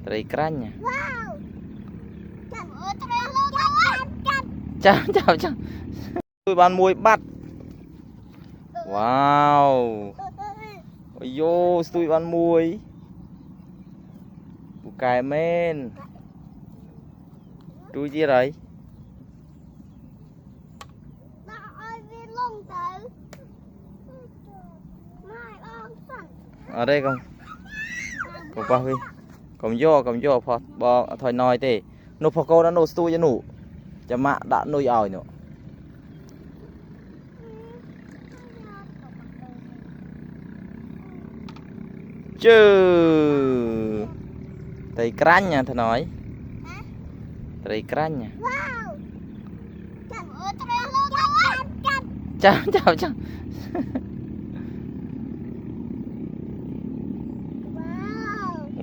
ត្រីក្រាញ់ណា វ៉ាវចាំអើត្រីលើទៅកាត់ ចាំចាំចាំជួយបានមួយបាត់វ៉ាវអាយូស្ទួយបានមួយពូកែមែនជួយទៀតហើយ ដាក់ឲ្យវាលងទៅម៉ែអងសិន អត់ទេកុំកុំប៉ះវាកុំយកកុំយកផោះបងថយណយទេនោះផោះកូននោះស្ទួយនោះចាំម៉ាក់ដាក់នុយឲ្យនោះជឺត្រីក្រាញ់ណាថ្នយត្រីក្រាញ់ណា វ៉ាវចាំអើត្រីលើទៅកាត់ ចាំចាំចាំ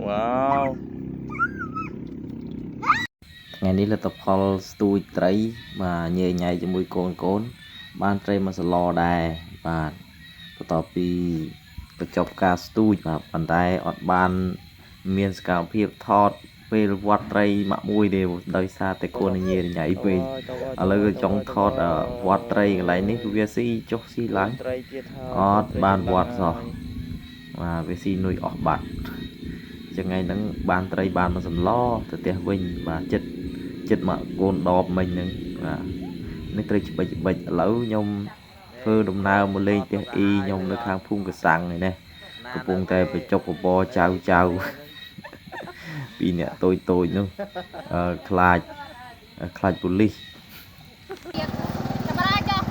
វ៉ាវ វ៉ាវថ្ងៃនេះលទ្ធផលស្ទូចត្រីបាទញ៉ៃញ៉ៃជាមួយកូនកូន បានត្រីមួយសឡដែរបាទបន្ទាប់ពីបញ្ចប់ការស្ទូចបាទប៉ុន្តែអត់បាន មានសកម្មភាពថតពេលវត្តត្រីមកមួយទេដោយសារតែកូនញ៉ៃញ៉ៃពេកឥឡូវគឺចង់ថតវត្តត្រីកន្លែងនេះគឺវាស៊ីចុះស៊ីឡើងអត់បានវត្តសោះបាទវាស៊ីនុយអស់បាត់ចឹងថ្ងៃហ្នឹងបានត្រីបានមកសម្លទៅផ្ទះវិញបាទចិត្តចិត្តមកកូនដបមិញហ្នឹងបាទនេះត្រីច្បិចច្បិចឥឡូវខ្ញុំធ្វើដំណើរមកលេងផ្ទះអ៊ីខ្ញុំនៅខាងភូមិកសាំងឯនេះកំពុងតែបញ្ចុកបបរចៅចៅ ពីរអ្នកតូចតូចនោះអឺខ្លាចខ្លាចប៉ូលីស ចាំរាចុះ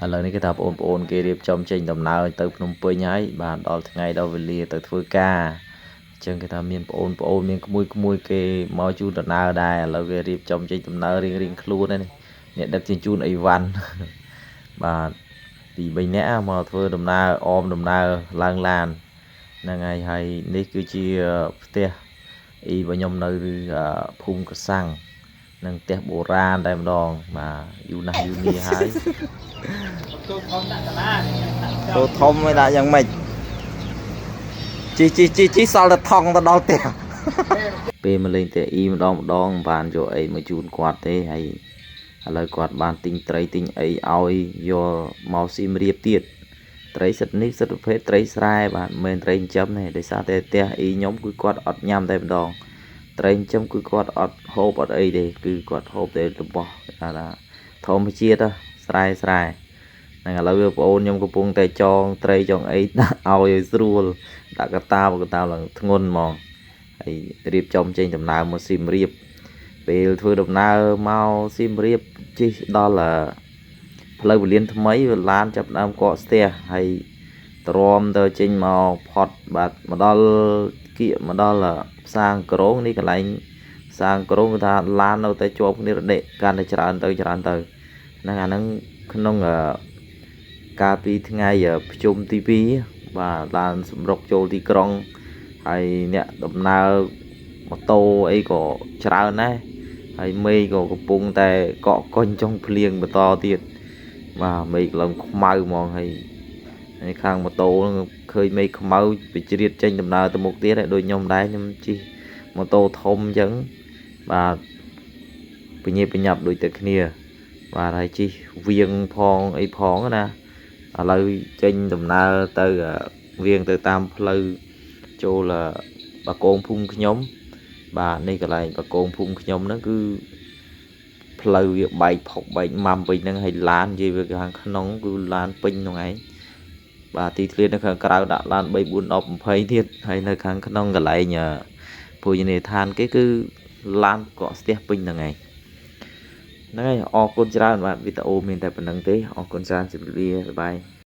ឥឡូវនេះគេថាបងប្អូនគេរៀបចំចេញដំណើរទៅភ្នំពេញហើយបាទដល់ថ្ងៃដល់វេលាទៅធ្វើការអញ្ចឹងគេថាមានបងប្អូនមានក្មួយក្មួយគេមកជូនដំណើរដែរឥឡូវគេរៀបចំចេញដំណើររៀងរៀងខ្លួនហើយនេះអ្នកដឹកជញ្ជូនអីវ៉ាន់ បាទពី3នាក់មកធ្វើដំណើរអមដំណើរឡើងឡានហ្នឹងហើយហើយនេះគឺជាផ្ទះអ៊ីរបស់ខ្ញុំនៅភូមិក្រសាំងនិងផ្ទះបុរាណតែម្ដងបាទយូរណាស់យូរនេះហើយ ទូធំដាក់សាលា ទូធំឯដាក់យ៉ាងម៉េចជីជីជីជីសល់តែថងទៅដល់ផ្ទះពេលមកលេងផ្ទះអ៊ីម្ដងម្ដងមិនបានយកអីមកជូនគាត់ទេហើយឥឡូវគាត់បានទិញត្រីទិញអីឲ្យយកមកសៀមរាបទៀតត្រីសិតនេះសិតប្រភេទត្រីស្រែបាទមិនមែនត្រីចិញ្ចឹមទេដោយសារតែផ្ទះអ៊ីខ្ញុំគឺគាត់អត់ញ៉ាំតែម្ដងត្រីចិញ្ចឹមគឺគាត់អត់ហូបអត់អីទេគឺគាត់ហូបតែរបស់គេថាធម្មជាតិស្រែស្រែ ហ្នឹងឥឡូវវាប្អូនខ្ញុំកំពុងតែចងត្រីចងអីដាក់ឲ្យឲ្យស្រួលដាក់កតាបកតាបឡើងធ្ងន់ហ្មងហើយរៀបចំចេញដំណើរមកសៀមរាបពេលធ្វើដំណើរមកសៀមរាបជិះដល់ផ្លូវពលានថ្មីវាឡានចាប់ដើមកកស្ទះហើយទ្រាំទៅចេញមកផុតបាទមកដល់គៀកមកដល់ផ្សារក្រងនេះកន្លែងផ្សារក្រងគឺថាឡាននៅតែជាប់គ្នារដេកកាន់តែច្រើនទៅច្រើនទៅហ្នឹងអាហ្នឹងក្នុងកាលពីថ្ងៃប្រជុំទី2បាទឡានសម្រុកចូលទីក្រុងហើយអ្នកដំណើរម៉ូតូអីក៏ច្រើនដែរហើយមេឃក៏កំពុងតែកក់កុញចុងភ្លៀងបន្តទៀតបាទមេឃឡើងខ្មៅហ្មងហើយហើយខាងម៉ូតូហ្នឹងឃើញមេឃខ្មៅវិជ្រៀតចេញដំណើរទៅមុខទៀតហើយដូចខ្ញុំដែរខ្ញុំជិះម៉ូតូធំអញ្ចឹងបាទពញាបញ្ញាប់ដូចតែគ្នាបាទហើយជិះវៀងផងអីផងណាឥឡូវចេញដំណើរទៅវៀងទៅតាមផ្លូវចូលបាគងភូមិខ្ញុំបាទនេះកន្លែងបាគងភូមិខ្ញុំហ្នឹងគឺផ្លូវវាបែកផុកបែកម៉ាំពេញហ្នឹងហើយឡាននិយាយវាខាងក្នុងគឺឡានពេញហ្នឹងឯងបាទទីធ្លានៅខាងក្រៅដាក់ឡាន3 4 10 20ទៀតហើយនៅខាងក្នុងកន្លែងភោជនីយដ្ឋានគេគឺឡានកកស្ទះពេញហ្នឹងឯងហ្នឹងហើយអរគុណច្រើនបាទវីដេអូមានតែប៉ុណ្្នឹងទេអរគុណច្រើនជម្រាបលាបាយ។